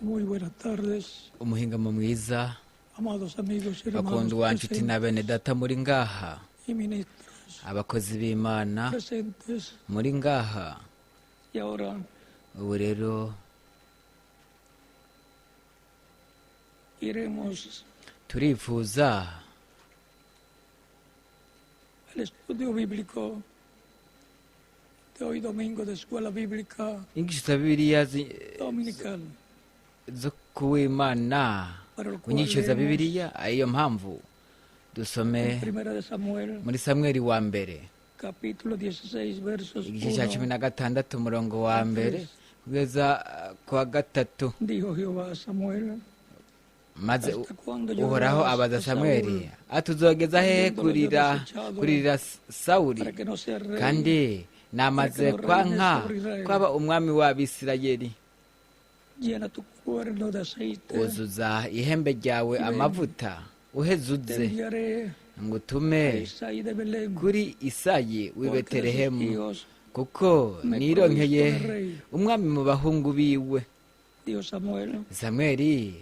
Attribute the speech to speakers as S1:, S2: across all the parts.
S1: Muy buenas tardes,
S2: Umuhingamo mwiza,
S1: amados amigos y hermanos
S2: bakundwa nshuti na
S1: presentes
S2: bene data muri ngaha,
S1: y ministros
S2: abakozi b'Imana
S1: presentes.
S2: muri ngaha.
S1: Y ahora
S2: Ubu rero
S1: iremos
S2: turifuza
S1: al estudio bíblico de hoy domingo de Escuela Bíblica
S2: inyigisho za Bibiliya
S1: Dominical,
S2: zo kuw'Imana,
S1: para lo
S2: ku
S1: cual
S2: nyigisho za
S1: leemos
S2: Bibiliya. Ariyo mpamvu dusome
S1: en Primera de Samuel,
S2: muri Samweli wa mbere,
S1: capítulo 16, versos
S2: igice cya cumi
S1: 1.
S2: na gatandatu, umurongo wa mbere kugeza kwa gatatu.
S1: Dijo Jehová a Samuel:
S2: Maze
S1: ¿Hasta cuándo
S2: Uhoraho
S1: llorarás
S2: abaza
S1: a
S2: Samweli
S1: Saúl
S2: ati: "Uzogeza hehe
S1: habiéndolo yo
S2: kurira
S1: desechado
S2: kuririra Sawuli,
S1: para que no sea rey,
S2: kandi namaze
S1: para que no reine
S2: kwanka
S1: sobre Israel?
S2: kwaba umwami w'Abisirayeli?
S1: Llena tu cuerno de aceite,
S2: Uzuza ihembe ryawe
S1: y ven,
S2: amavuta, uheze
S1: te
S2: uze,
S1: enviaré
S2: ngutume
S1: a Isaí de Belén,
S2: kuri Isayi w'i
S1: porque de sus
S2: Betelehemu,
S1: hijos
S2: kuko
S1: me
S2: nironkeye
S1: provisto de rey."
S2: umwami mu bahungu biwe."
S1: Dijo Samuel:
S2: Samweli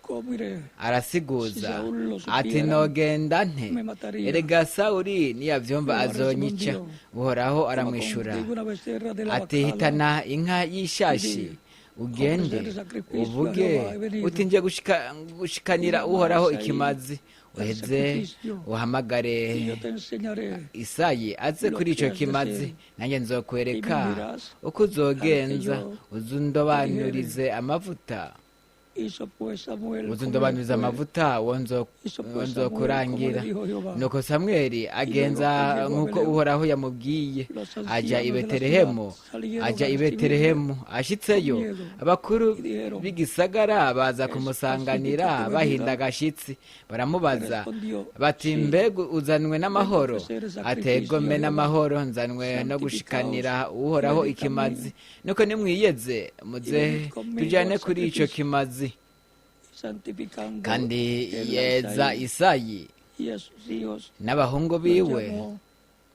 S1: "¿Cómo iré? Si
S2: arasiguza
S1: Saúl lo
S2: ati:
S1: supiera,
S2: "Nogenda nte?
S1: me mataría."
S2: Erega Sawuli niyavyumva
S1: Jehová
S2: azonyica."
S1: respondió:
S2: Uhoraho
S1: "Toma
S2: aramwishura
S1: contigo una becerra de la
S2: ati:
S1: vacada
S2: "Hitana inka
S1: y
S2: y'ishashi,
S1: di:
S2: ugende,
S1: Ofrecer sacrificio a
S2: uvuge
S1: Jehová he venido."
S2: uti: Nje gushikanira
S1: Y llama a
S2: Uhoraho
S1: Isaí
S2: ikimazi.
S1: al
S2: Uheze
S1: sacrificio,
S2: uhamagare
S1: y yo te enseñaré
S2: Isayi aze
S1: lo
S2: kuri
S1: que
S2: ico
S1: has de
S2: kimazi,
S1: hacer,
S2: nanjye
S1: y me
S2: nzokwereka
S1: unirás
S2: uko
S1: al que
S2: uzogenza,
S1: yo te
S2: uzundobanurize
S1: dijere."
S2: amavuta,
S1: Hizo pues Samuel como le
S2: uzundobanurize
S1: fue,
S2: amavuta uwo
S1: hizo pues Samuel como le
S2: nzokurangira."
S1: dijo Jehová.
S2: Nuko Samweli
S1: Y luego
S2: agenza
S1: que llegó a
S2: nk'uko
S1: Belén,
S2: Uhoraho yamubwiye,
S1: los
S2: aja i
S1: ancianos de la ciudad
S2: Betelehemu.
S1: salieron
S2: Aja
S1: a
S2: i
S1: recibirle
S2: Betelehemu,
S1: con
S2: ashitseyo,
S1: miedo
S2: abakuru
S1: y dijeron:
S2: b'igisagara baza
S1: ¿Es pacífica
S2: kumusanganira
S1: tu
S2: bahinda
S1: venida?
S2: agashitsi. Baramubaza
S1: Respondió:
S2: bati:
S1: Sí,
S2: "Mbega uzanwe
S1: vengo a
S2: n'amahoro?"
S1: ofrecer
S2: Ati:
S1: sacrificio a
S2: "Egome,
S1: Jehová.
S2: n'amahoro, nzanwe no
S1: Santificaos
S2: gushikanira
S1: y
S2: Uhoraho
S1: venid a mí,
S2: ikimazi. Nuko nimwiyeze,
S1: y
S2: muze
S1: venid conmigo
S2: tujane
S1: al
S2: kuri ico
S1: sacrificio."
S2: kimazi."
S1: Y santificando
S2: Kandi
S1: él a
S2: yeza
S1: Isaí
S2: Isayi
S1: y a sus hijos,
S2: n'abahungu
S1: los
S2: biwe,
S1: llamó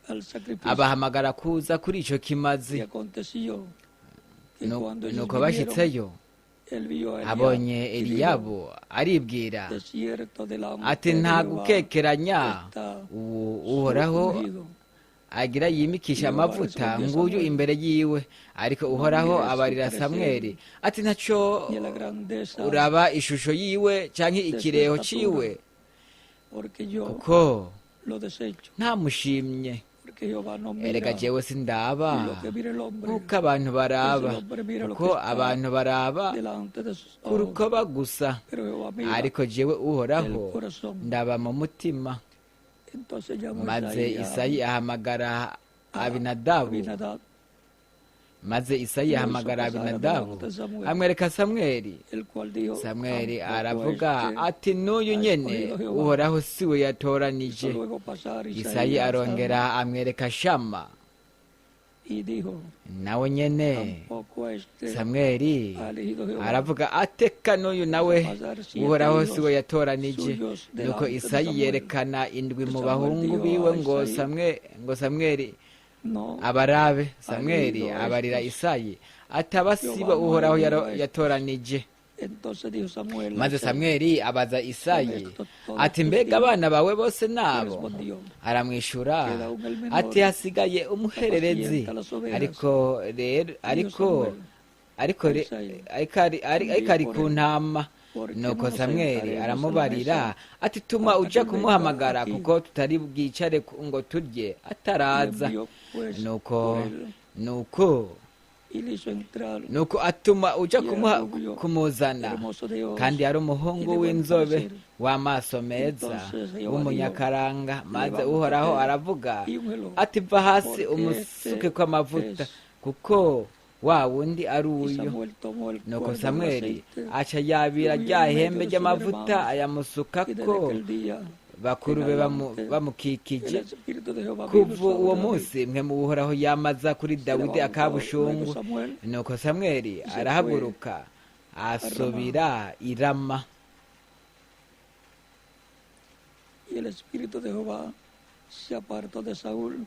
S1: al sacrificio.
S2: abahamagara kuza kuri ico
S1: Y
S2: kimazi.
S1: aconteció que cuando ellos
S2: Nuko
S1: vinieron,
S2: bashitseyo,
S1: él vio a Eliab
S2: abonye
S1: y dijo:
S2: Eliyabu, aribwira
S1: De cierto delante
S2: ati:
S1: de
S2: "Nta
S1: Jehová
S2: gukekeranya,
S1: está
S2: ubu
S1: su
S2: Uhoraho
S1: ungido."
S2: agira
S1: Y
S2: yimikisha
S1: Jehová
S2: amavuta,
S1: respondió a
S2: nguyu
S1: Samuel:
S2: imbere yiwe." Ariko
S1: No
S2: Uhoraho
S1: mires su
S2: abarira
S1: parecer
S2: Samweli ati: "Ntaco
S1: ni a la grandeza
S2: uraba ishusho yiwe canke
S1: de su
S2: ikireho
S1: estatura,
S2: ciwe,
S1: porque yo
S2: kuko
S1: lo desecho,
S2: ntamushimye.
S1: porque Jehová no
S2: Erega
S1: mira
S2: jewe sindaba
S1: lo que mira el hombre,
S2: nk'uko abantu
S1: pues
S2: baraba,
S1: el hombre mira lo que
S2: kuko
S1: está
S2: abantu baraba
S1: delante de sus
S2: ku
S1: ojos,
S2: rukoba gusa,
S1: pero Jehová mira
S2: ariko jewe
S1: el
S2: Uhoraho
S1: corazón."
S2: ndaba mu mutima."
S1: Entonces llamó
S2: Maze
S1: Isaí a
S2: Isayi ahamagara
S1: a
S2: Abinadabu.
S1: Abinadab
S2: Maze Isayi
S1: y lo hizo
S2: ahamagara
S1: pasar
S2: Abinadabu,
S1: adelante de Samuel,
S2: amwereka Samweli.
S1: el cual dijo:
S2: Samweli
S1: Tampoco
S2: aravuga
S1: este
S2: ati: "N'uyu
S1: ha
S2: nyene
S1: escogido Jehová.
S2: Uhoraho siwe
S1: Hizo
S2: yatoranije."
S1: luego pasar
S2: Isayi
S1: Isaí a
S2: arongera
S1: Sama
S2: amwereka Shama,
S1: y dijo:
S2: nawe nyene.
S1: Tampoco este
S2: Samweli
S1: ha elegido Jehová.
S2: aravuga ateka n'uyu
S1: Hizo
S2: nawe
S1: pasar siete
S2: Uhoraho
S1: hijos
S2: siwe yatoranije.
S1: suyos
S2: Nuko
S1: delante de
S2: Isayi
S1: Samuel.
S2: yerekana indwi
S1: Y
S2: mu
S1: Samuel
S2: bahungu
S1: dijo
S2: biwe
S1: a
S2: ngo
S1: Isaí:
S2: ngo Samweli
S1: No
S2: abarabe.
S1: ha
S2: Samweli
S1: elegido a
S2: abarira
S1: estos,
S2: Isayi ati: "Aba sibo
S1: Jehová no ha
S2: Uhoraho
S1: elegido a estos.
S2: yatoranije."
S1: Entonces dijo Samuel a
S2: Maze
S1: Isaí:
S2: Samweli abaza
S1: ¿Son
S2: Isayi
S1: estos todos
S2: ati:
S1: tus
S2: "Mbega
S1: hijos?
S2: abana bawe bose
S1: Y
S2: nabo?"
S1: respondió:
S2: Aramwishura
S1: Queda aún el
S2: ati:
S1: menor,
S2: "Hasigaye
S1: que
S2: umuhererezi,
S1: apacienta las ovejas."
S2: ariko rero
S1: Dijo
S2: ariko
S1: Samuel
S2: ariko
S1: a
S2: re-
S1: Isaí:
S2: ariko ari ariko
S1: Envía
S2: ari
S1: por
S2: ku
S1: él,
S2: ntama."
S1: porque no
S2: Nuko
S1: nos
S2: Samweli
S1: sentaremos a la
S2: aramubarira
S1: mesa
S2: ati: "Tuma
S1: hasta que
S2: uja
S1: él venga
S2: kumuhamagara,
S1: aquí."
S2: kuko tutari bwicare ngo turye
S1: Y
S2: ataraza."
S1: envió pues
S2: Nuko
S1: por él
S2: nuko
S1: y le hizo entrar,
S2: nuko atuma uja
S1: y era rubio,
S2: kumuzana,
S1: hermoso de ojos
S2: kandi yari
S1: y
S2: umuhungu
S1: de buen
S2: w'inzobe,
S1: parecer.
S2: w'amaso meza,
S1: Entonces Jehová dijo:
S2: w'umunyakaranga. Maze
S1: Levántate
S2: Uhoraho aravuga
S1: y úngelo,
S2: ati: "Va hasi,
S1: porque
S2: umusuke
S1: este
S2: kw'amavuta,
S1: es.
S2: kuko wa wundi ari
S1: Y
S2: uyu."
S1: Samuel tomó el
S2: Nuko
S1: cuerno del
S2: Samweli
S1: aceite
S2: aca
S1: y
S2: yabira
S1: ungió
S2: rya
S1: en medio
S2: hembe
S1: de sus
S2: ry'amavuta,
S1: hermanos. Y
S2: ayamusukako
S1: desde aquel día
S2: bakuru
S1: en
S2: be
S1: adelante, el
S2: bamukikije.
S1: Espíritu de Jehová vino
S2: Kuva
S1: sobre
S2: uwo
S1: David.
S2: munsi mwe mu Uhoraho yamaza kuri
S1: Se
S2: Dawidi
S1: levantó luego
S2: akabushungu.
S1: Samuel
S2: Nuko Samweli
S1: y se fue
S2: arahaguruka
S1: a Ramá.
S2: asubira i Rama.
S1: Y el Espíritu de Jehová se apartó de Saúl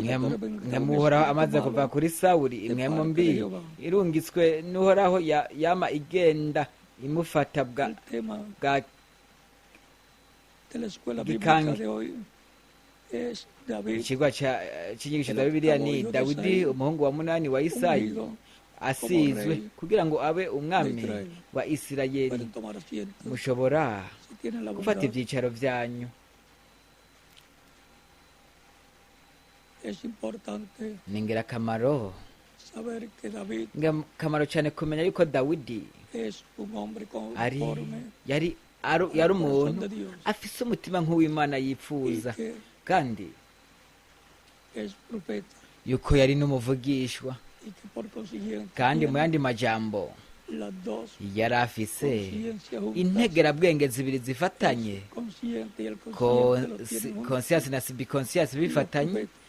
S2: Mpwemu w'Uhoraho amaze kuva kuri Sawuli, impwemu mbi irungitswe n'Uhoraho yama igenda imufata bwa
S1: El tema
S2: bwa
S1: de la escuela bíblica
S2: gikange.
S1: de hoy es David,
S2: Ikigwa c'inyigisho za Bibiliya ni Dawidi, umuhungu wa munani wa Isayi,
S1: ungido
S2: asizwe kugira ngo abe umwami wa Isirayeli.
S1: Pueden tomar asiento
S2: Mushobora
S1: si tienen la
S2: gufata
S1: bondad.
S2: ivyicaro vyanyu.
S1: Es importante
S2: Ni ingirakamaro,
S1: saber que David
S2: ingirakamaro cyane kumenya yuko Dawidi
S1: es un hombre
S2: ari
S1: conforme
S2: yari
S1: al
S2: yari
S1: corazón
S2: umuntu
S1: de Dios
S2: afise umutima nk'uw'Imana
S1: y
S2: yifuza,
S1: que
S2: kandi
S1: es profeta
S2: yuko yari n'umuvugishwa,
S1: y que por consiguiente
S2: kandi mu
S1: tiene
S2: yandi majambo
S1: las dos
S2: yari afise
S1: conciencias juntas,
S2: integerabwenge zibiri zifatanye,
S1: consciente y el consciente lo tienen juntos.
S2: Conscience na subconscience
S1: Y los
S2: bifatanye,
S1: profetas,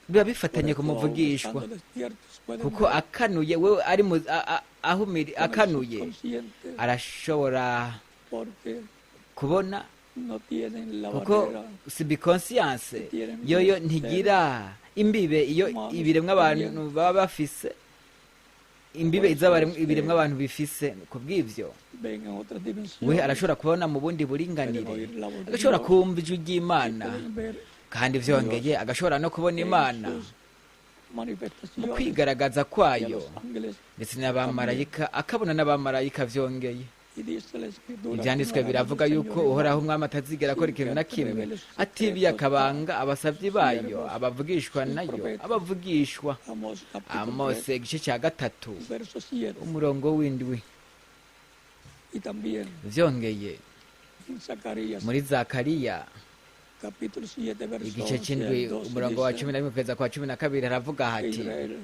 S2: biba bifatanye
S1: por
S2: ku
S1: eso, aun
S2: muvugishwa,
S1: estando despiertos, pueden
S2: kuko
S1: ver
S2: akanuye wewe ari ahumiri
S1: con el
S2: akanuye
S1: subconsciente,
S2: arashobora
S1: porque
S2: kubona,
S1: no tienen la
S2: kuko
S1: barrera
S2: subconscience yoyo ntigira imbibe iyo ibiremwa abantu baba bafise, imbibe ibiremwa abantu bifise. Kubw'ivyo
S1: ven en otras
S2: we
S1: dimensiones,
S2: arashobora kubona mu bundi
S1: pueden
S2: buringanire,
S1: oír la voz de
S2: agashobora
S1: Dios
S2: kumva ijwi
S1: y
S2: ry'Imana,
S1: pueden ver
S2: kandi vyongeye agashobora no kubona
S1: en
S2: Imana
S1: sus
S2: mu
S1: manifestaciones
S2: kwigaragaza
S1: y a
S2: kwayo,
S1: los ángeles.
S2: ndetse n'abamarayika, akabona n'abamarayika vyongeye.
S1: Y dice la escritura que
S2: Ivyanditswe
S1: no hará
S2: biravuga
S1: el
S2: yuko
S1: Señor
S2: Uhoraho umwami atazigera akora ikintu na kimwe atibiye akabanga abasavyi bayo, abavugishwa nayo, abavugishwa.
S1: Amós capítulo
S2: Amose igice cya 3,
S1: 3, verso 7,
S2: umurongo w'7.
S1: y también
S2: Vyongeye
S1: en Zacarías
S2: muri Zakariya
S1: capítulo 7, verso
S2: igice
S1: 11 al
S2: c'indwi,
S1: 12,
S2: umurongo wa
S1: dice
S2: 11 kugeza kwa 12, haravuga
S1: que
S2: hati:
S1: Israel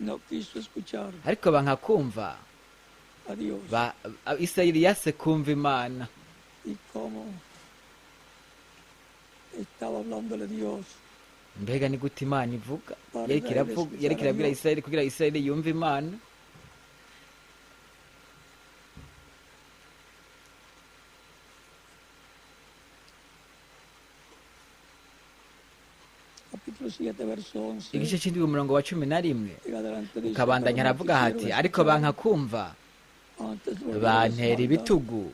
S1: no quiso escuchar
S2: Ariko banka kumva,
S1: a Dios
S2: Isirayeli yase kumva Imana.
S1: y cómo estaba hablándole Dios
S2: Mbega ni gute Imana ivuga?
S1: para
S2: Yariko
S1: Israel
S2: iravuga,
S1: escuchar
S2: yariko
S1: a
S2: irabwira
S1: Dios.
S2: Isirayeli kugira Isirayeli yumve Imana.
S1: Capítulo 7, verso 11
S2: Igice c'indwi, umurongo wa 11,
S1: en adelante dice:
S2: ukabandanya,
S1: "Pero no
S2: haravuga hati:
S1: quisieron
S2: Ariko
S1: escuchar,
S2: banka kumva,
S1: antes volvieron la
S2: bantera
S1: espalda
S2: ibitugu,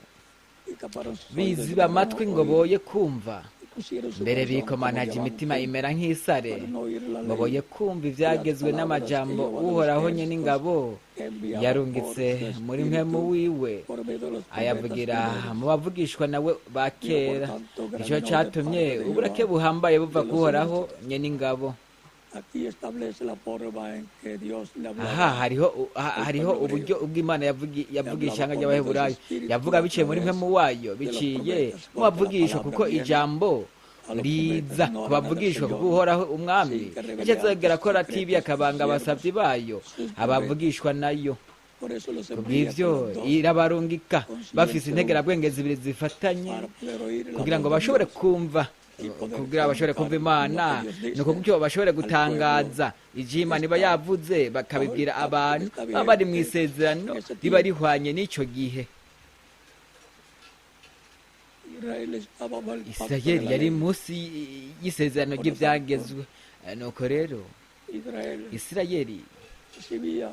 S1: y taparon sus oídos
S2: biziba
S1: para no
S2: amatwi ngo
S1: oír,
S2: boye kumva,
S1: y pusieron su
S2: mbere
S1: corazón como
S2: bikomantaje imitima
S1: diamante
S2: imera nk'isare,
S1: para no oír la
S2: ngo
S1: ley
S2: boye kumva ivyagezwe n'amajambo Uhoraho nyene ingabo
S1: que enviaba por
S2: yarungitse
S1: su
S2: muri mpwemu
S1: espíritu
S2: wiwe,
S1: por medio de los profetas
S2: ayavugira
S1: primeros.
S2: mu bavugishwa nawe ba
S1: Digo, por
S2: kera.
S1: tanto, gran
S2: Nico
S1: enojo de
S2: catumye
S1: parte de
S2: uburake
S1: Jehová
S2: buhambaye buva
S1: de
S2: ku
S1: los
S2: Uhoraho
S1: ejércitos."
S2: nyene ingabo.
S1: Aquí establece la forma en que Dios le
S2: Aha
S1: hablaba
S2: hariho
S1: al
S2: hariho
S1: pueblo
S2: uburyo
S1: hebreo.
S2: ubwo Imana
S1: Le
S2: yavuga
S1: hablaba
S2: ishyanga
S1: por medio de su
S2: ry'Abaheburayo,
S1: espíritu
S2: yavuga
S1: a
S2: biciye muri
S1: través
S2: mpwemu wayo,
S1: de los
S2: biciye
S1: profetas,
S2: mu
S1: porque la
S2: bavugishwa,
S1: palabra
S2: kuko
S1: viene
S2: ijambo
S1: a los
S2: riza
S1: profetas, no
S2: ku
S1: a nada del
S2: bavugishwa, kuko
S1: Señor,
S2: Uhoraho umwami
S1: sin que
S2: icyo
S1: revele
S2: azogera
S1: antes
S2: akora atibiye
S1: secretos a sus
S2: akabanga
S1: siervos,
S2: abasavyi bayo,
S1: sus profetas.
S2: abavugishwa nayo.
S1: Por eso los envía con
S2: Kubw'ivyo
S1: las dos
S2: irabarungika bafise
S1: conciencias
S2: integerabwenge
S1: juntas
S2: zibiri zifatanye,
S1: para poder oír la
S2: kugira ngo
S1: voz de
S2: bashobore
S1: Dios
S2: kumva,
S1: y poder
S2: kugira bashobore kumva
S1: comunicar lo
S2: Imana,
S1: que Dios
S2: nuko
S1: dice
S2: gutyo bashobore
S1: al pueblo
S2: gutangaza ivyo
S1: que
S2: Imana iba
S1: está
S2: yavuze,
S1: bajo el
S2: bakabibwira
S1: pacto que
S2: abantu
S1: está
S2: baba bari
S1: vigente
S2: mw'isezerano
S1: en ese
S2: riba
S1: tiempo.
S2: rihwanye n'ico gihe.
S1: Israel estaba bajo el pacto de
S2: Isirayeli
S1: la
S2: yari
S1: ley.
S2: munsi y'isezerano
S1: Por lo tanto,
S2: ry'ivyagezwe. Nuko rero
S1: Israel
S2: Isirayeli
S1: recibía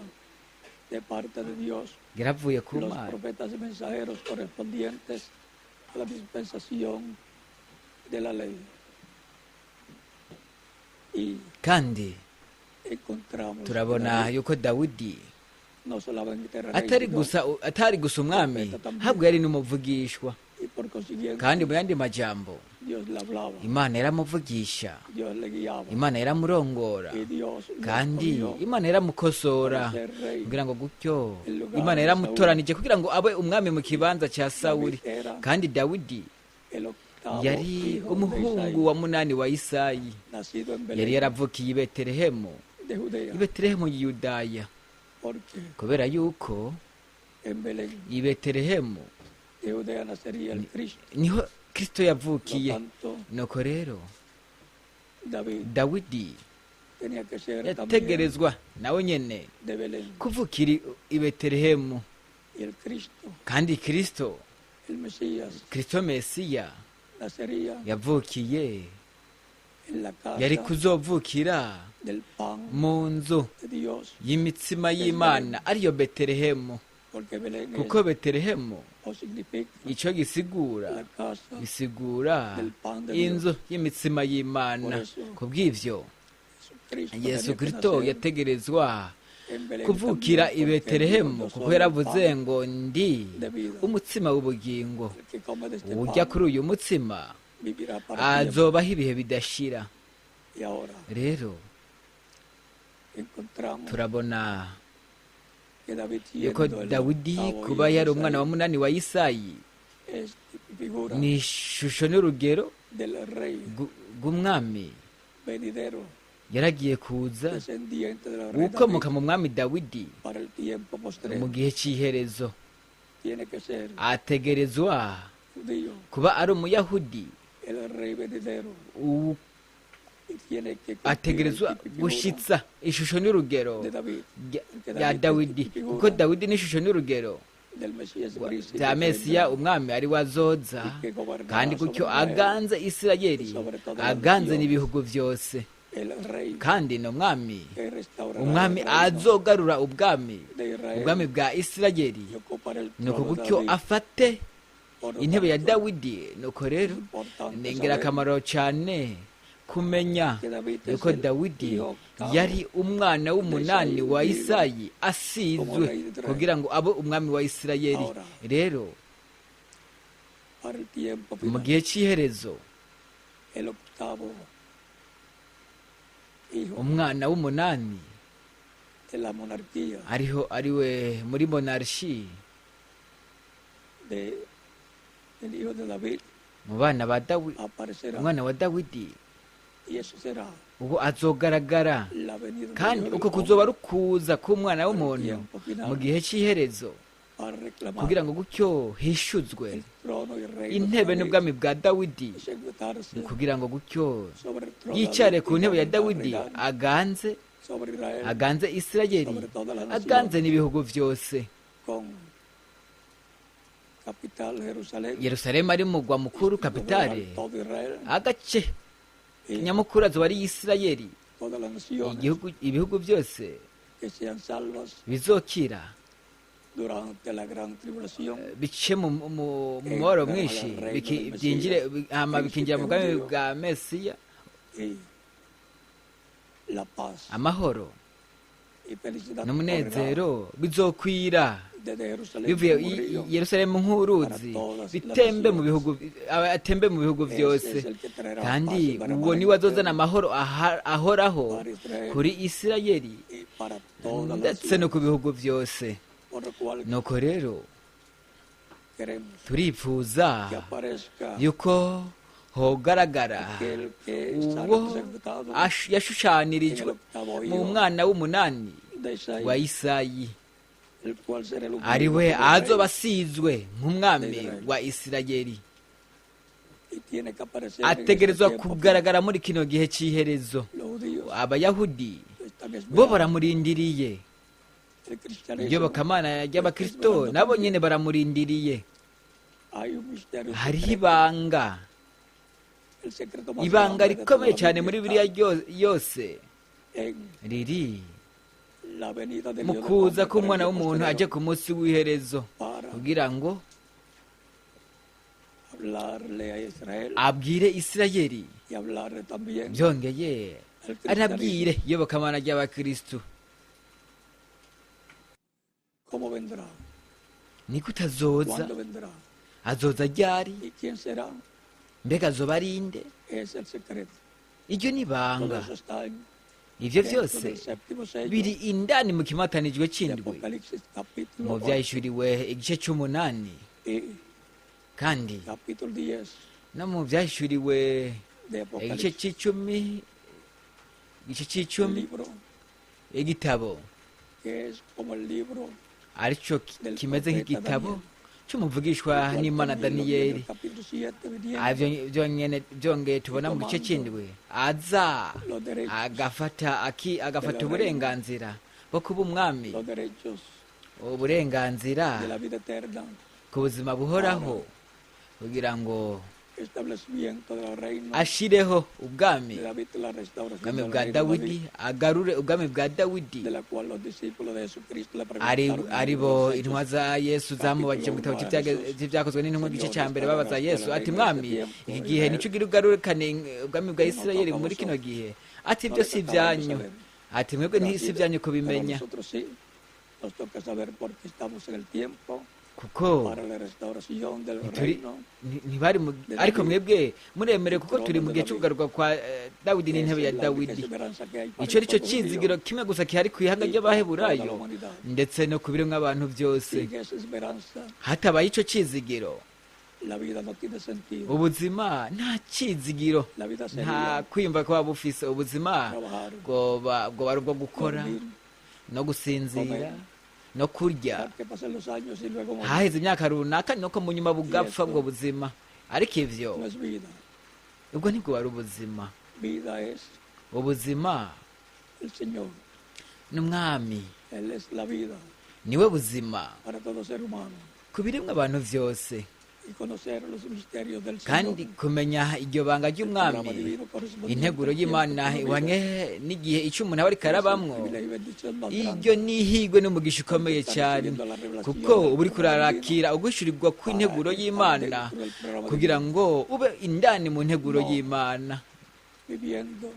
S1: de parte de Dios
S2: yaravuye ku
S1: los
S2: Mana
S1: profetas y mensajeros correspondientes a la dispensación de la ley. Y
S2: Kandi
S1: encontramos que
S2: turabona
S1: David
S2: yuko Dawidi
S1: no solamente era rey,
S2: atari
S1: sino
S2: gusa atari gusa umwami,
S1: profeta también.
S2: ahubwo yari n'umuvugishwa,
S1: Y por consiguiente,
S2: kandi mu yandi majambo
S1: Dios le hablaba,
S2: Imana yaramuvugisha,
S1: Dios le guiaba
S2: Imana yaramurongora,
S1: y Dios lo
S2: kandi
S1: escogió
S2: Imana yaramukosora
S1: para ser rey
S2: kugira ngo gutyo
S1: en lugar
S2: Imana
S1: de Saúl.
S2: yaramutoranije kugira ngo abe umwami mu kibanza cya Sawuli.
S1: David era
S2: Kandi Dawidi
S1: el octavo
S2: yari
S1: hijo de
S2: umuhungu
S1: Isaí,
S2: wa munani wa Isayi,
S1: nacido en
S2: yari
S1: Belén
S2: yaravukiye i Betelehemu,
S1: de Judea,
S2: i Betelehemu y'Iyudaya,
S1: porque
S2: kubera yuko
S1: en Belén
S2: i Betelehemu
S1: de Judea nacería el Cristo.
S2: niho Kristo
S1: Por lo
S2: yavukiye.
S1: tanto,
S2: Nuko rero
S1: David
S2: Dawidi
S1: tenía que ser también
S2: yategerezwa nawe nyene
S1: de Belén.
S2: kuvukira i Betelehemu.
S1: Y el Cristo,
S2: Kandi Kristo,
S1: el Mesías,
S2: Kristo Mesiya,
S1: nacería
S2: yavukiye
S1: en la
S2: Yari
S1: casa
S2: kuzovukira
S1: del pan
S2: mu nzu
S1: de Dios,
S2: y'imitsima y'Imana, ariyo Betelehemu,
S1: porque Belén es
S2: kuko Betelehemu
S1: o significa
S2: icyo gisigura,
S1: la casa
S2: bisigura
S1: del pan de Dios.
S2: inzu y'imitsima y'Imana. Ku bw'ivyo,
S1: Jesucristo
S2: Yesu
S1: tenía que
S2: Kristo
S1: nacer
S2: yategerezwa
S1: en Belén
S2: kuvukira
S1: también,
S2: i
S1: porque él dijo:
S2: Betelehemu,
S1: "Yo
S2: kuko
S1: soy el
S2: yaravuze
S1: pan
S2: ngo ndi
S1: de vida.
S2: umutsima w'ubugingo,
S1: El que come de este
S2: ujya
S1: pan
S2: kuri uyu mutsima
S1: vivirá para siempre".
S2: azobaho ibihe bidashira.
S1: Y ahora
S2: Rero
S1: encontramos
S2: turabona
S1: que David,
S2: yuko
S1: siendo el
S2: Dawidi
S1: octavo
S2: kuba
S1: hijo de
S2: yari umwana wa
S1: Isaí,
S2: munani wa Isayi
S1: es figura
S2: ni ishusho n'urugero
S1: del rey
S2: rw'umwami
S1: venidero,
S2: yaragiye kuza,
S1: descendiente del rey
S2: ukomoka
S1: David,
S2: mu mwami Dawidi
S1: para el tiempo
S2: mu
S1: postrero.
S2: gihe cy'iherezo.
S1: Tiene que ser
S2: Ategerezwa
S1: judío,
S2: kuba ari umuyahudi,
S1: el rey venidero, y tiene que cumplir el
S2: ategerezwa
S1: tipo y figura
S2: gushitsa ishusho n'urugero
S1: de David, porque
S2: rya
S1: David es
S2: Dawidi,
S1: tipo y
S2: kuko
S1: figura
S2: Dawidi ni ishusho n'urugero
S1: del Mesías príncipe
S2: bya
S1: que
S2: Mesiya,
S1: vendrá
S2: umwami ari we azoza,
S1: y que gobernará
S2: kandi gutyo
S1: sobre Israel
S2: aganze Isirayeli,
S1: y sobre todas las
S2: aganze
S1: naciones.
S2: n'ibihugu byose.
S1: El rey
S2: Kandi ni umwami,
S1: que restaurará
S2: umwami
S1: el reino
S2: azogarura ubwami,
S1: de Israel
S2: ubwami bwa Isirayeli,
S1: y ocupará el
S2: nuko
S1: trono de
S2: gutyo
S1: David.
S2: afate
S1: Por lo
S2: intebe ya
S1: tanto,
S2: Dawidi. Nuko
S1: es
S2: rero
S1: importante
S2: ni
S1: saber
S2: ingirakamaro cyane kumenya
S1: que David es
S2: yuko
S1: el
S2: Dawidi
S1: hijo octavo
S2: yari umwana
S1: de
S2: w'umunani
S1: Isaí
S2: wa
S1: ungido
S2: Isayi,
S1: como
S2: asizwe
S1: rey de Israel.
S2: kugira ngo abe umwami wa Isirayeli.
S1: Ahora,
S2: Rero
S1: para el tiempo
S2: mu
S1: final,
S2: gihe cy'iherezo,
S1: el octavo hijo
S2: umwana w'umunani
S1: de la monarquía
S2: ariho ariwe muri monarshi
S1: de el hijo de David
S2: mu bana ba Dawidi,
S1: aparecerá,
S2: umwana wa Dawidi
S1: y eso será
S2: ubwo azogaragara,
S1: la venida del
S2: kandi
S1: Hijo del
S2: uko kuzoba
S1: Hombre
S2: rukuza k'umwana
S1: para el
S2: w'umuntu
S1: tiempo
S2: mu
S1: final,
S2: gihe cy'iherezo,
S1: para reclamar
S2: kugira ngo gutyo hishuzwe
S1: el trono y reino de
S2: intebe
S1: David
S2: n'ubwami bwa Dawidi,
S1: y sentarse
S2: kugira ngo gutyo
S1: sobre el trono de
S2: yicare
S1: David
S2: ku
S1: y
S2: ntebe ya
S1: gobernar,
S2: Dawidi,
S1: reinar
S2: aganze,
S1: sobre Israel,
S2: aganze Isirayeli,
S1: sobre todas las
S2: aganze
S1: naciones,
S2: n'ibihugu byose,
S1: con capital Jerusalén,
S2: Yerusalemu ari mugwa mukuru,
S1: y
S2: kapitale,
S1: gobernar todo Israel
S2: agace
S1: y
S2: nyamukuru azoba ari Isirayeli,
S1: todas las naciones
S2: igihugu, ibihugu byose
S1: que sean salvas
S2: bizokira
S1: durante la gran tribulación
S2: bice mu mubabaro
S1: entrarán al
S2: mwinshi,
S1: reino del Mesías,
S2: byinjire, hama bikinjira
S1: príncipe
S2: mu bwami
S1: ungido,
S2: bwa Mesiya.
S1: y la paz
S2: Amahoro
S1: y felicidad correrá
S2: n'umunezero bizokwira
S1: desde Jerusalén
S2: bivuye
S1: como río
S2: i Yerusalemu
S1: para
S2: nk'uruzi,
S1: todas las
S2: bitembe mu
S1: naciones.
S2: bihugu, atembe mu bihugu
S1: Ese
S2: byose.
S1: es el que traerá paz
S2: Kandi uwo niwe azozana
S1: permanente
S2: amahoro ahoraho
S1: para Israel
S2: kuri Isirayeli
S1: y para todas las
S2: ndetse no ku
S1: naciones,
S2: bihugu byose.
S1: por lo cual
S2: Nuko rero
S1: queremos
S2: turipfuza
S1: que aparezca
S2: yuko hogaragara
S1: aquel que está
S2: uwo
S1: representado en el
S2: yashushanirijwe
S1: octavo
S2: mu
S1: hijo
S2: mwana w'umunani
S1: de Isaí,
S2: wa Isayi,
S1: el cual será el
S2: ari
S1: ungido
S2: we
S1: como rey
S2: azoba asizwe
S1: de
S2: nk'umwami
S1: Israel.
S2: wa Isirayeli.
S1: Y tiene que aparecer en este
S2: Ategerezwa
S1: tiempo final.
S2: kugaragara muri kino gihe cy'iherezo.
S1: Los judíos
S2: Abayahudi
S1: lo están
S2: bo
S1: esperando.
S2: baramurindiriye,
S1: El cristianismo
S2: iyobokamana
S1: lo está
S2: ry'abakristo
S1: esperando
S2: nabo
S1: también.
S2: nyene baramurindiriye.
S1: Hay un misterio
S2: Hariho
S1: secreto,
S2: ibanga,
S1: el secreto más
S2: ibanga
S1: grande de toda
S2: rikomeye
S1: la
S2: cyane
S1: Biblia
S2: muri
S1: está
S2: Bibiliya yose
S1: en
S2: riri
S1: la venida del
S2: mu
S1: Hijo del
S2: kuza
S1: Hombre para el
S2: k'umwana
S1: día
S2: w'umuntu aje
S1: postrero,
S2: ku munsi w'iherezo,
S1: para
S2: kugira ngo
S1: hablarle a Israel
S2: abwire Isirayeli,
S1: y hablarle también
S2: byongeye
S1: al cristianismo.
S2: anabwire iyobokamana ry'abakristo.
S1: ¿Cómo vendrá?
S2: Niko utazoza?
S1: ¿Cuándo vendrá?
S2: Azoza ryari?
S1: ¿Y quién será?
S2: Mbega azoba ari nde?
S1: Es el secreto.
S2: Iryo ni
S1: Todo
S2: ibanga.
S1: eso está en,
S2: Ivyo
S1: dentro
S2: byose
S1: del séptimo sello
S2: biri indani mu kimatanijwe
S1: de
S2: c'indwi,
S1: Apocalipsis
S2: mu
S1: capítulo 8
S2: vyahishuriwe igice c'umunani,
S1: y
S2: kandi
S1: capítulo 10
S2: no mu vyahishuriwe
S1: de
S2: igice
S1: Apocalipsis.
S2: c'icumi, igice
S1: El
S2: c'icumi,
S1: libro
S2: igitabo
S1: que es como el libro
S2: arico
S1: del
S2: kimeze
S1: profeta
S2: nk'igitabo
S1: Daniel,
S2: c'umuvugishwa
S1: el cual
S2: n'Imana
S1: también lo viene
S2: Daniyeli.
S1: el capítulo 7
S2: Ah,
S1: viniendo
S2: vyonyene byongeye
S1: y
S2: tubona mu gice
S1: tomando
S2: c'indwi aza
S1: los derechos
S2: agafata
S1: de
S2: agafata
S1: la reina,
S2: uburenganzira bwo kuba umwami,
S1: los derechos
S2: uburenganzira
S1: de la vida eterna
S2: ku buzima
S1: para
S2: buhoraho, kugira ngo
S1: establecimiento del reino
S2: ashireho ubwami
S1: de David, la restauración
S2: ubwami
S1: del
S2: bwa
S1: reino de
S2: Dawidi,
S1: David,
S2: agarure ubwami bwa Dawidi,
S1: de la cual los discípulos de Jesucristo le
S2: ari
S1: preguntaron en el
S2: ari
S1: libro
S2: bo
S1: de los
S2: intumwa
S1: Hechos,
S2: za Yesu zamubajije mu gitabo c'ivyakozwe n'intumwa igice ca mbere, babaza Yesu ati: "Mwami, iki gihe nico ugira ugarukane ubwami bwa Isirayeli muri kino gihe?" Ati: "Ibyo si ibyanyu." Ati: "Mwebwe
S1: Pero
S2: si
S1: así-
S2: ibyanyu
S1: pero a
S2: kubimenya."
S1: nosotros sí nos toca saber porque estamos en el tiempo
S2: Kuko
S1: para la restauración del
S2: ntituri
S1: reino
S2: ntibari ariko mwebwe muremerewe, kuko turi mu gihe cyo kugaruka kwa Dawidi n'intebe
S1: Esa
S2: ya
S1: es la única
S2: Dawidi.
S1: esperanza que hay para
S2: Ico
S1: el
S2: ni cyo
S1: pueblo
S2: cizigiro
S1: judío
S2: kimwe gusa gihari ku ihanga
S1: y para toda la
S2: ry'Abaheburayo
S1: humanidad.
S2: ndetse no ku biremwa abantu byose.
S1: Sin esa esperanza,
S2: Hatabaye ico cizigiro,
S1: la vida no tiene sentido.
S2: ubuzima nta cizigiro,
S1: La vida
S2: nta
S1: sería
S2: kwiyumva ko waba ufise ubuzima
S1: trabajar,
S2: bwoba ari ubwo gukora
S1: dormir,
S2: no gusinzira
S1: comer,
S2: no kurya,
S1: dejar que pasen los años y luego morir.
S2: haheze imyaka runaka nuko mu nyuma bugapfa ubwo buzima. Ariko ivyo
S1: No es vida.
S2: ubwo ntibwo ari ubuzima.
S1: Vida es
S2: Ubuzima
S1: el Señor.
S2: n'Umwami.
S1: Él es la vida
S2: Niwe buzima
S1: para todo ser humano.
S2: ku biremwa abantu vyose.
S1: Y conocer los misterios del
S2: Kandi
S1: Señor,
S2: kumenya iryo banga
S1: el programa
S2: ry'Umwami,
S1: divino correspondiente
S2: integuro
S1: al tiempo
S2: y'Imana
S1: que uno vive,
S2: ihwanye n'igihe ico umuntu aba ariko
S1: es el
S2: arabamwo,
S1: privilegio y bendición más
S2: iryo
S1: grande,
S2: ni ihigwe n'umugisha
S1: porque
S2: ukomeye
S1: está
S2: cyane,
S1: recibiendo la revelación
S2: kuko
S1: del
S2: uba uriko
S1: programa divino
S2: urarakira uguhishurirwa
S1: para
S2: kw'integuro
S1: estar
S2: y'Imana
S1: dentro del programa
S2: kugira
S1: divino,
S2: ngo ube indani mu nteguro
S1: no
S2: y'Imana.
S1: viviendo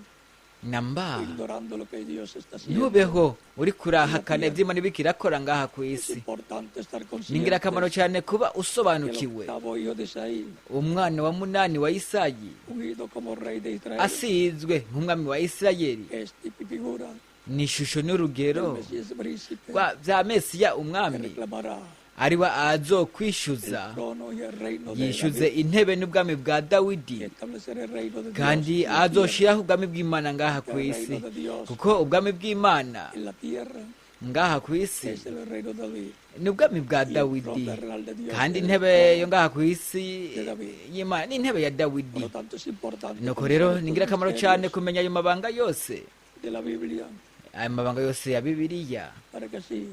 S2: Namba
S1: ignorando lo que Dios está haciendo
S2: ntubeho uriko
S1: en la
S2: urahakana
S1: tierra.
S2: ivy'Imana ibiko irakora ngaha ku
S1: Es
S2: isi.
S1: importante estar
S2: Ni ingirakamaro
S1: conscientes
S2: cyane kuba
S1: que el
S2: usobanukiwe
S1: octavo hijo de Isaí,
S2: umwana wa munani wa Isayi,
S1: ungido como rey de Israel,
S2: asizwe nk'umwami wa Isirayeli,
S1: es tipo y figura
S2: ni ishusho
S1: del
S2: n'urugero
S1: Mesías príncipe
S2: vya Mesiya
S1: que
S2: umwami,
S1: reclamará
S2: ariwe
S1: el
S2: azokwishyuza
S1: trono y el reino de
S2: yishyuze
S1: David
S2: intebe n'ubwami bwa
S1: y
S2: Dawidi,
S1: establecer el reino de Dios
S2: kandi
S1: en la tierra.
S2: azoshiraho ubwami bw'Imana ngaha ku
S1: El
S2: isi,
S1: reino de Dios
S2: kuko ubwami bw'Imana
S1: en la tierra
S2: ngaha ku isi
S1: es el reino de David
S2: ni ubwami bwa
S1: y el trono
S2: Dawidi,
S1: terrenal de Dios
S2: kandi
S1: es el
S2: intebe
S1: trono
S2: yo ngaha ku isi
S1: de David.
S2: y'Imana ni intebe ya
S1: Por
S2: Dawidi.
S1: lo tanto, es importante
S2: Nuko
S1: conocer
S2: rero ni
S1: estos
S2: ingirakamaro cyane
S1: misterios
S2: kumenya ayo mabanga yose,
S1: de la Biblia
S2: ayo mabanga yose ya Bibiliya,
S1: para que así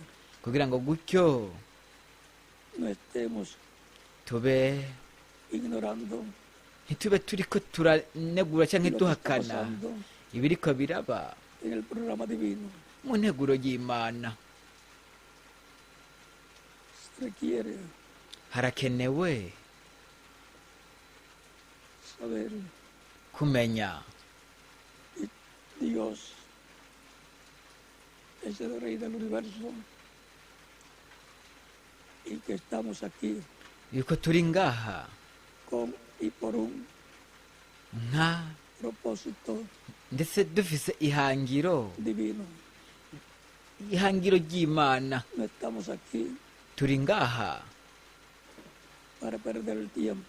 S2: kugira ngo gutyo
S1: no estemos
S2: tube
S1: ignorando
S2: ntitube turiko turanegura canke
S1: lo que está
S2: duhakana
S1: pasando
S2: ibiriko biraba
S1: en el programa divino.
S2: mu nteguro y'Imana.
S1: Se requiere
S2: Harakenewe
S1: saber
S2: kumenya
S1: que Dios es el rey del universo y que estamos aquí
S2: yuko turi ngaha
S1: con y por un
S2: nka
S1: propósito
S2: ndetse dufise ihangiro,
S1: divino.
S2: ihangiro ry'Imana.
S1: No estamos aquí
S2: Turi ngaha,
S1: para perder el tiempo.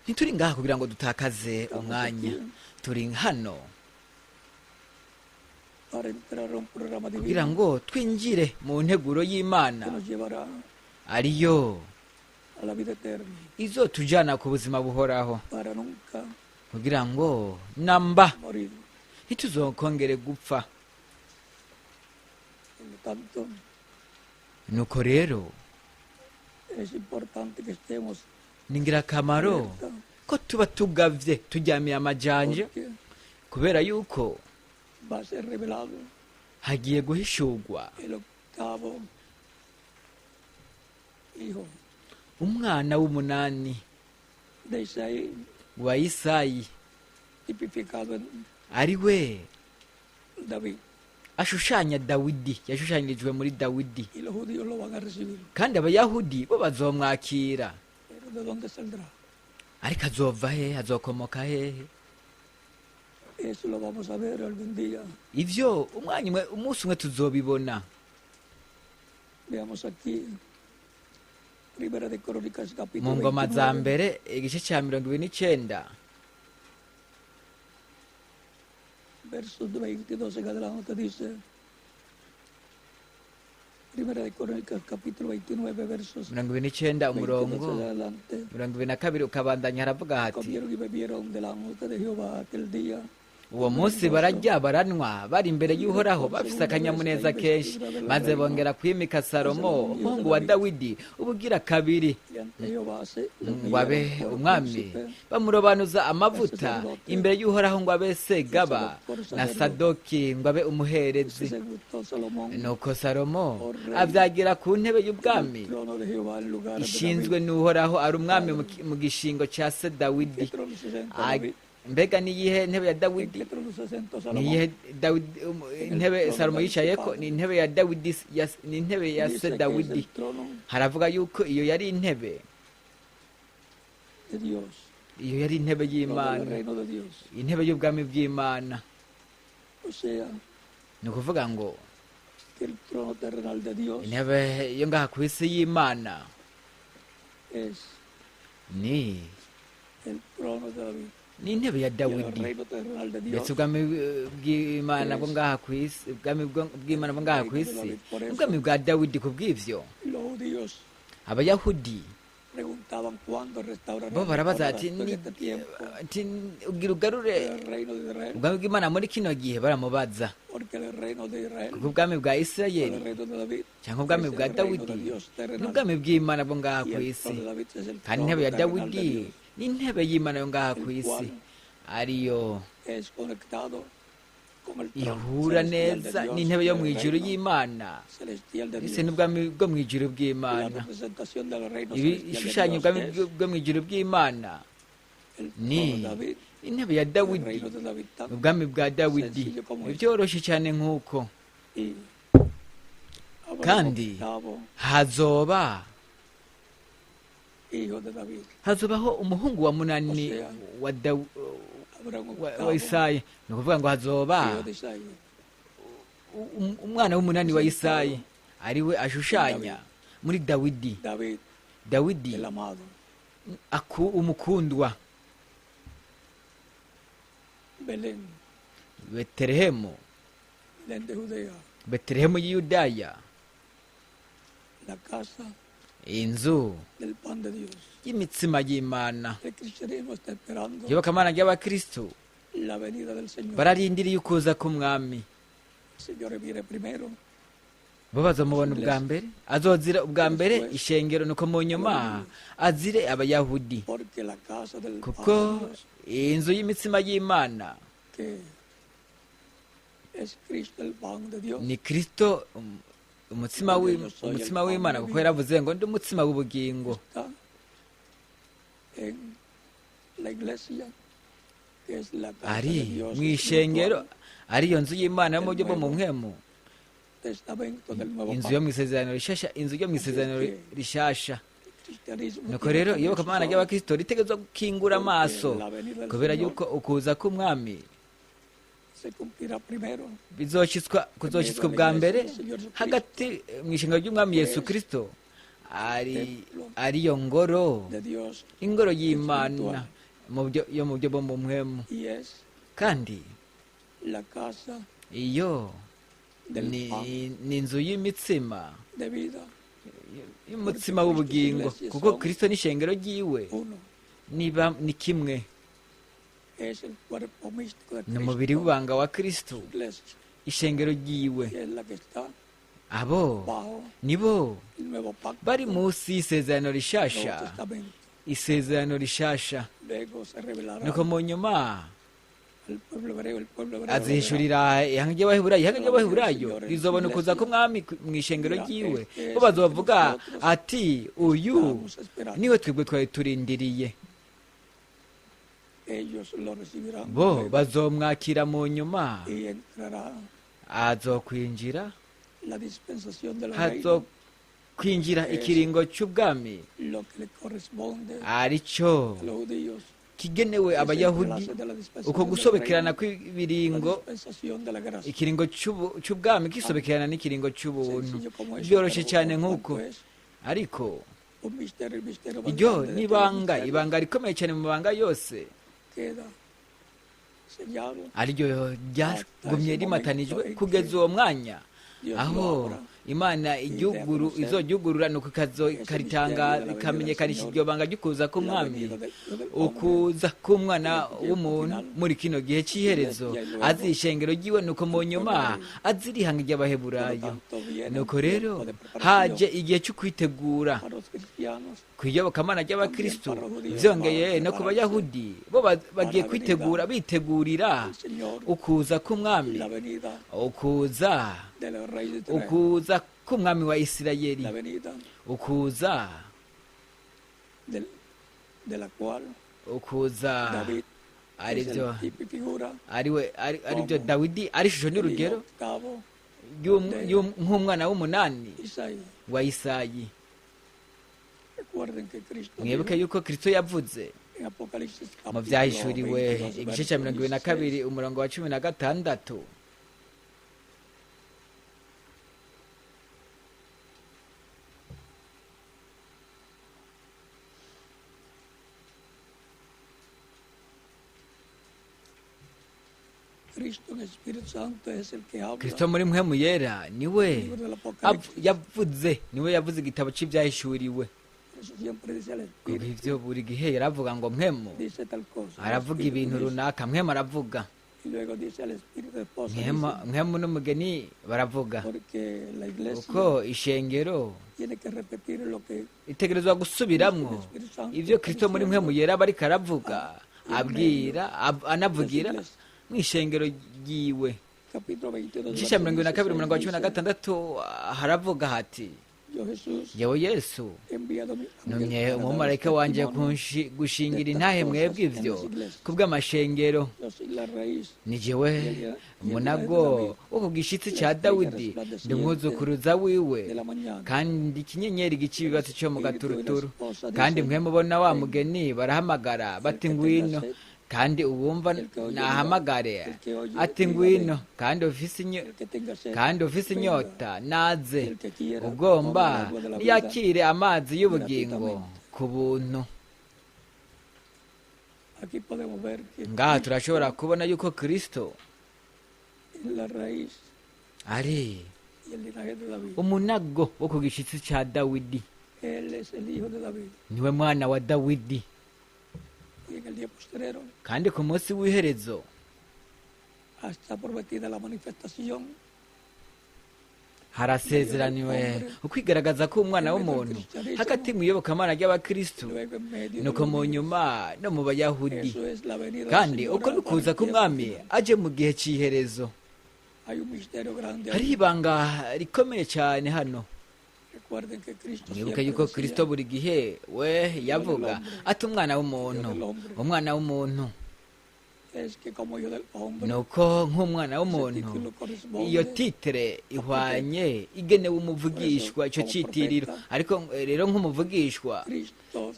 S2: ntituri ngaha kugira ngo dutakaze
S1: Estamos
S2: umwanya.
S1: aquí
S2: Turi hano
S1: para entrar a un programa
S2: kugira
S1: divino
S2: ngo twinjire mu nteguro y'Imana
S1: que nos llevará
S2: ariyo
S1: a la vida eterna
S2: izotujana ku buzima buhoraho,
S1: para nunca
S2: kugira ngo namba
S1: morir.
S2: ntituzokongere gupfa.
S1: Por lo tanto,
S2: Nuko rero
S1: es importante que estemos
S2: ni ingirakamaro
S1: alerta
S2: ko tuba tugavye turyamiye amajanja,
S1: porque
S2: kubera yuko
S1: va a ser revelado
S2: hagiye guhishurwa
S1: el octavo hijo
S2: umwana w'umunani
S1: de Isaí,
S2: wa Isayi,
S1: tipificado en
S2: ari we
S1: David.
S2: ashushanya Dawidi, yashushanyirijwe muri Dawidi.
S1: Y los judíos lo van a recibir.
S2: Kandi Abayahudi bo bazomwakira.
S1: Pero ¿de dónde saldrá?
S2: Ariko azova hehe? Azokomoka hehe?
S1: Eso lo vamos a ver algún día.
S2: Ivyo umwanya umwe, umunsi umwe tuzobibona.
S1: Veamos aquí, Primera de Crónicas,
S2: Mu
S1: capítulo
S2: Ngoma za
S1: 29,
S2: Mbere igice cya 29,
S1: versos 22 en adelante dice. Primera de Crónicas, capítulo 29, versos
S2: 29
S1: 22
S2: umurongo
S1: en adelante.
S2: 22 ukabandanya, haravuga hati:
S1: Comieron y bebieron delante de Jehová aquel día.
S2: Uwo munsi bararya baranywa bari imbere y'Uhoraho bafise akanyamuneza kenshi, maze bongera kwimika Salomo umuhungu wa Dawidi ubugira kabiri
S1: Y ante Jehová se le
S2: ngo abe
S1: humillaron por
S2: umwami,
S1: príncipe,
S2: bamurobanuza amavuta imbere y'Uhoraho ngo abe segaba, na Sadoki ngo abe umuherezi.
S1: Se gustó Salomón
S2: Nuko Salomo avyagira ku ntebe y'ubwami
S1: el trono de Jehová en lugar de
S2: ishinzwe
S1: David.
S2: n'Uhoraho ari umwami mu gishingo ca se Dawidi.
S1: ¿Qué trono se sentó David?
S2: Mbega niyihe ntebe ya
S1: ¿En
S2: Dawidi?
S1: qué trono se sentó Salomón?
S2: Niyihe Dawidi intebe Salomo yicayeko? Ni intebe ya Dawidi, ni intebe ya
S1: Dice
S2: se
S1: que es
S2: Dawidi.
S1: el trono
S2: Haravuga yuko iyo yari intebe,
S1: de Dios,
S2: iyo yari intebe
S1: trono del
S2: y'Imana,
S1: reino de Dios.
S2: intebe y'ubwami bw'Imana.
S1: O sea,
S2: Ni ukuvuga ngo
S1: que el trono terrenal de Dios
S2: intebe yo ngaha ku isi y'Imana
S1: es
S2: ni
S1: el trono de David.
S2: ni intebe ya
S1: Y el
S2: Dawidi.
S1: reino terrenal de Dios
S2: Ndetse ubwami bw'Imana bwo ngaha ku isi, ubwami bw'Imana bwo ngaha ku isi, ubwami bwa Dawidi. Ku bw'ivyo
S1: Los judíos
S2: Abayahudi
S1: preguntaban cuándo restaurará
S2: bo barabaza ati
S1: en este tiempo
S2: ati ugira ugarure
S1: el reino de Israel,
S2: ubwami bw'Imana muri kino gihe? Baramubaza
S1: porque el reino de Israel,
S2: kuko ubwami bwa
S1: o el
S2: Isirayeli
S1: reino de David,
S2: cyangwa ubwami
S1: es
S2: bwa
S1: el reino
S2: Dawidi
S1: de Dios terrenal.
S2: n'ubwami bw'Imana bwo ngaha
S1: Y
S2: ku
S1: el
S2: isi,
S1: trono de David es el
S2: kandi
S1: trono
S2: intebe ya
S1: terrenal de
S2: Dawidi
S1: Dios,
S2: ni intebe y'Imana yo ngaha ku
S1: el
S2: isi,
S1: cual
S2: ariyo
S1: es conectado con el trono
S2: ihura
S1: celestial de
S2: neza
S1: Dios
S2: n'intebe
S1: y
S2: yo
S1: el
S2: mu ijuru
S1: reino
S2: y'Imana
S1: celestial de
S2: ndetse
S1: Dios.
S2: n'ubwami bwo mu ijuru
S1: La
S2: bw'Imana.
S1: representación del reino
S2: Ibi
S1: celestial de
S2: ishushanya
S1: Dios
S2: ubwami
S1: es
S2: bwo mu ijuru bw'Imana
S1: el
S2: ni
S1: trono de David,
S2: intebe ya
S1: el
S2: Dawidi,
S1: reino de David tan
S2: ubwami bwa Dawidi.
S1: sencillo como es.
S2: Byoroshye cyane nk'uko.
S1: Y habrá un
S2: Kandi
S1: octavo
S2: hazoba
S1: hijo de David.
S2: hazobaho umuhungu wa munani
S1: Osea.
S2: wa
S1: Habrá un
S2: wa
S1: octavo
S2: Isayi. Ni ukuvuga ngo hazoba
S1: hijo de Isaí.
S2: umwana w'umunani wa Isayi, ariwe ashushanya muri Dawidi.
S1: David,
S2: Dawidi
S1: el amado.
S2: umukundwa.
S1: Belén,
S2: Betelehemu,
S1: Belén de Judea,
S2: Betelehemu y'Iyudaya,
S1: la casa
S2: inzu
S1: del pan de Dios.
S2: y'imitsima y'Imana.
S1: El cristianismo está esperando
S2: Iyobokamana ry'abakristo
S1: la venida del Señor.
S2: bararindiriye ukuza k'umwami.
S1: El Señor viene primero,
S2: Bo bazamubona ubwa mbere, azozira ubwa mbere ishengero, nuko mu nyuma azire Abayahudi,
S1: porque la casa del pan
S2: kuko
S1: de Dios,
S2: inzu y'imitsima y'Imana
S1: que es Cristo el pan de Dios,
S2: ni Kristo umutsima umutsima w'Imana, kuko yaravuze ngo ndi umutsima w'ubugingo.
S1: está en la iglesia, que es la casa de
S2: Ari
S1: Dios
S2: mu ishengero,
S1: espiritual,
S2: ari iyo nzu y'Imana yo mu buryo bwo mu mpwemu,
S1: testamento del nuevo
S2: inzu yo
S1: pacto.
S2: mu isezerano rishasha, inzu yo mu isezerano rishasha.
S1: El cristianismo
S2: Nuko
S1: tiene
S2: rero
S1: que abrir sus
S2: iyobokamana
S1: ojos,
S2: ry'abakristo ritegerezwa gukingura amaso,
S1: porque la venida del
S2: kubera
S1: Señor
S2: yuko ukuza k'umwami
S1: se cumplirá primero
S2: bizoshitswa kuzoshitswa ubwa mbere hagati mu ishinga ry'umwami Yesu Kristo, ari ariyo ngoro,
S1: de Dios
S2: ingoro y'Imana mu buryo yo mu buryo bwo mu mpwemu,
S1: y es
S2: kandi
S1: la casa
S2: iyo
S1: del
S2: ni
S1: pan
S2: ni inzu y'imitsima
S1: de vida
S2: y'umutsima w'ubugingo, kuko Kristo n'ishengero ryiwe
S1: uno.
S2: niba ni kimwe.
S1: Es el cuerpo místico de
S2: Ni umubiri
S1: Cristo,
S2: w'ibanga wa Kristo,
S1: iglesia,
S2: ishengero ryiwe.
S1: y es la que está
S2: Abo
S1: bajo
S2: nibo
S1: el nuevo pacto,
S2: bari munsi y'isezerano
S1: Nuevo
S2: rishasha,
S1: Testamento.
S2: isezerano rishasha.
S1: Luego se revelará
S2: Nuko mu nyuma
S1: al pueblo hebreo, el pueblo hebreo lo verá.
S2: azihishurira ihanga ry'Abaheburayo, ihanga ry'Abaheburayo rizobona ukuza k'umwami mu ishengero ryiwe, bo bazovuga ati uyu
S1: Estamos esperando.
S2: niwe twebwe twari turindiriye.
S1: Ellos lo recibirán
S2: Bo
S1: luego
S2: bazomwakira mu nyuma,
S1: y entrará
S2: azokwinjira,
S1: la dispensación del reino,
S2: hazokwinjira ikiringo c'ubwami,
S1: lo que le corresponde
S2: arico
S1: a los judíos,
S2: kigenewe
S1: es el
S2: Abayahudi,
S1: enlace de la dispensación
S2: uko
S1: del
S2: gusobekerana
S1: reino, la
S2: kw'ibiringo,
S1: dispensación de la gracia.
S2: ikiringo c'ubwami gisobekerana n'ikiringo c'ubuntu.
S1: Sencillo como eso,
S2: Byoroshe
S1: pero
S2: cyane
S1: por
S2: nk'uko,
S1: cuanto es
S2: ariko
S1: un misterio, el misterio más
S2: iryo
S1: grande de
S2: ni
S1: todos los
S2: ibanga,
S1: misterios,
S2: ibanga rikomeye cyane mu mabanga yose,
S1: queda sellado.
S2: ariryo ryagumye rimatanijwe kugeza uwo mwanya
S1: Dios lo
S2: aho
S1: abra.
S2: Imana izoryugurura, nuko ikamenyekanisha iryo banga ry'ukuza k'umwami, ukuza k'umwana w'umuntu muri kino gihe cy'iherezo, azi ishengero ry'iwe, nuko mu nyuma azirihanga ry'Abaheburayo. Nuko rero haje igihe cyo kwitegura kw'iyobokamana ry'Abakristo, byongeye no ku Bayahudi bo bagiye kwitegura, bitegurira ukuza k'umwami, ukuza k'umwami wa Isirayeli, ukuza aribyo aribyo Dawidi ari ishusho n'urugero nk'umwana w'umunani wa Isayi. Mwibuke yuko Kristo yavuze mu Byahishuriwe igice cya 22 umurongo wa 16. Kristo muri Mpwemu Yera niwe yavuze, niwe yavuze igitabo cy'ibyahishuriwe. Ibyo buri gihe yaravuga ngo Mpwemu aravuga ibintu runaka, Mpwemu aravuga, Mpwemu n'umugeni baravuga, uko ishengero itegerezwa gusubiramwo ibyo Kristo muri Mpwemu Yera bariko aravuga, abwira, anavugira mu ishengero ryiwe. Igice cya 22 umurongo wa 16 haravuga hati: Yewe Yesu, numye umumarayika wanje gushingira intahe mwebwe ivyo kubw'amashengero. Ni jewe umunago wo ku gishitsi ca Dawidi, ndi umwuzukuruza wiwe, kandi ikinyenyeri gica ibibatsi co mu gaturuturu. Kandi mwe mubona wa mugeni barahamagara bati ngwino, kandi uwumva nahamagare ati ngwino, kandi ufise inyota naze, ugomba yakire amazi y'ubugingo ku buntu. Ngaha turashobora kubona yuko Kristo ari umunago wo ku gishitsi ca Dawidi, niwe mwana wa Dawidi. Kandi ku munsi w'iherezo harasezeraniwe ukwigaragaza ko umwana w'umuntu hagati mu iyobokamana ry'Abakristo, nuko mu nyuma no mu Bayahudi. Kandi uko nukuza k'umwami aje mu gihe cy'iherezo. Hari ibanga rikomeye cyane hano. Mwibuke yuko Kristo buri gihe we yavuga ati umwana w'umuntu, umwana w'umuntu. Nuko nk'umwana w'umuntu iyo titre ihwanye igenewe umuvugishwa, icyo cyitiriro. Ariko rero nk'umuvugishwa,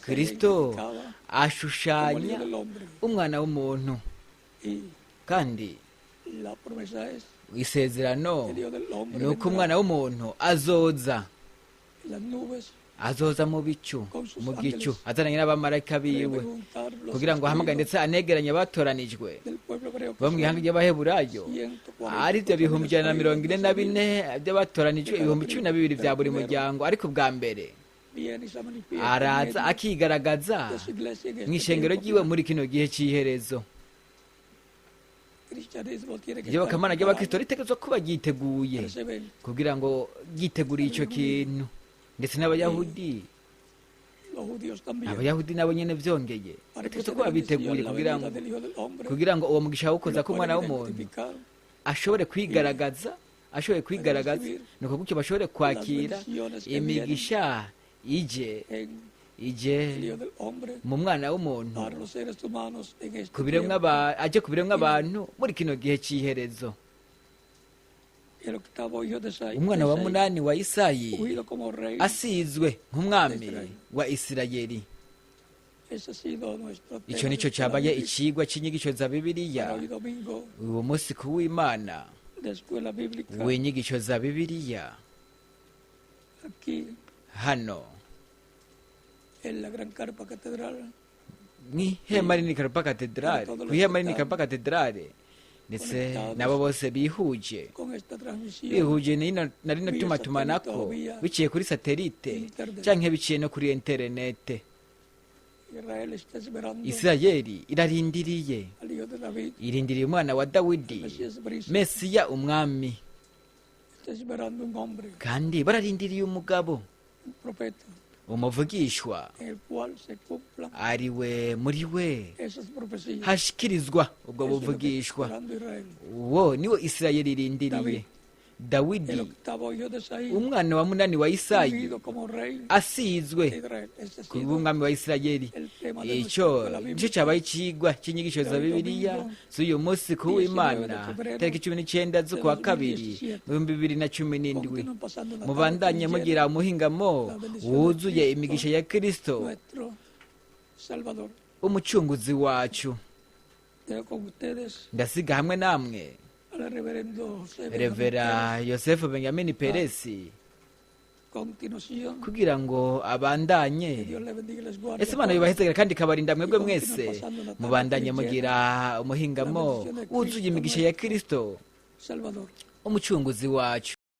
S2: Kristo ashushanya umwana w'umuntu, kandi isezerano ni uko umwana w'umuntu azoza mu bicu, mu gicu, azananye n'abamarayika biwe, kugira ngo ahamagare ndetse anegeranye abatoranijwe bo mu ihanga ry'Abaheburayo, ari byo 144,000 by'abatoranijwe, 12,000 bya buri muryango. Ariko bwa mbere araza akigaragaza mu ishengero ryiwe muri kino gihe cy'iherezo. Iyobokamana ry'Abakristo ritegerezwa kuba ryiteguye, kugira ngo ryiteguriye icyo kintu. Ndetse n'Abayahudi, Abayahudi nabo nyene vyongeye bategerezwa kuba biteguye kugira ngo uwo mugisha wo kuza k'umwana w'umuntu ashobore kwigaragaza, nuko gutyo bashobore kwakira imigisha ije mu mwana w'umuntu aje ku biremwa abantu muri kino gihe cy'iherezo. Umwana wa munani wa Isayi asizwe nk'umwami wa Isirayeli. Icyo nicyo cyabaye ikigwa cy'inyigisho za Bibiliya uwo munsi ku w'Imana w'inyigisho za Bibiliya hano mw'ihema rinini Karupa Katedrale, kw'ihema rinini Karupa Katedrale Ndetse
S1: conectados
S2: nabo bose bihuje
S1: con esta transmisión
S2: bihuje na rino tumatumanako biciye kuri satelite canke biciye no kuri interinete.
S1: Israel está esperando
S2: Isirayeli irarindiriye,
S1: al Hijo de David,
S2: irindiriye umwana wa Dawidi,
S1: Mesías Briso.
S2: Mesiya umwami.
S1: Está esperando un hombre,
S2: Kandi bararindiriye umugabo,
S1: un profeta,
S2: umuvugishwa,
S1: en el cual se cumplan
S2: ariwe muri we
S1: esas profecías.
S2: hashikirizwa ubwo
S1: Eso es lo que está
S2: buvugishwa.
S1: esperando Israel.
S2: Uwo niwo Isirayeli irindiriye.
S1: El
S2: Dawidi,
S1: octavo hijo de Isaí,
S2: umwana wa munani wa Isayi,
S1: ungido como rey de
S2: asizwe
S1: Israel. Este ha
S2: kuba
S1: sido
S2: umwami wa Isirayeli.
S1: el tema de
S2: Ico
S1: nuestra escuela
S2: nico
S1: bíblica.
S2: cabaye icigwa c'inyigisho za Bibiliya z'uyu munsi ku w'Imana, tariki 19 z'ukwa kabiri mu 2017.
S1: Continúen pasando una tarde
S2: Mubandanye
S1: llena
S2: mugira umuhingamo wuzuye imigisha ya Kristo
S1: nuestro Salvador.
S2: umucunguzi wacu.
S1: Dejo con ustedes
S2: Ndasiga hamwe namwe
S1: al reverendo José Benjamín
S2: Revera
S1: Pérez.
S2: Yosefu Benjamini Peresi
S1: Continuación.
S2: kugira ngo abandanye.
S1: Que Dios le bendiga y les guarde
S2: Ese
S1: a
S2: Imana
S1: todos.
S2: yubahezagara kandi ikabarinda mwebwe mwese. Mubandanye mugira umuhingamo wuzuye imigisha ya Kristo
S1: Salvador.
S2: umucunguzi wacu.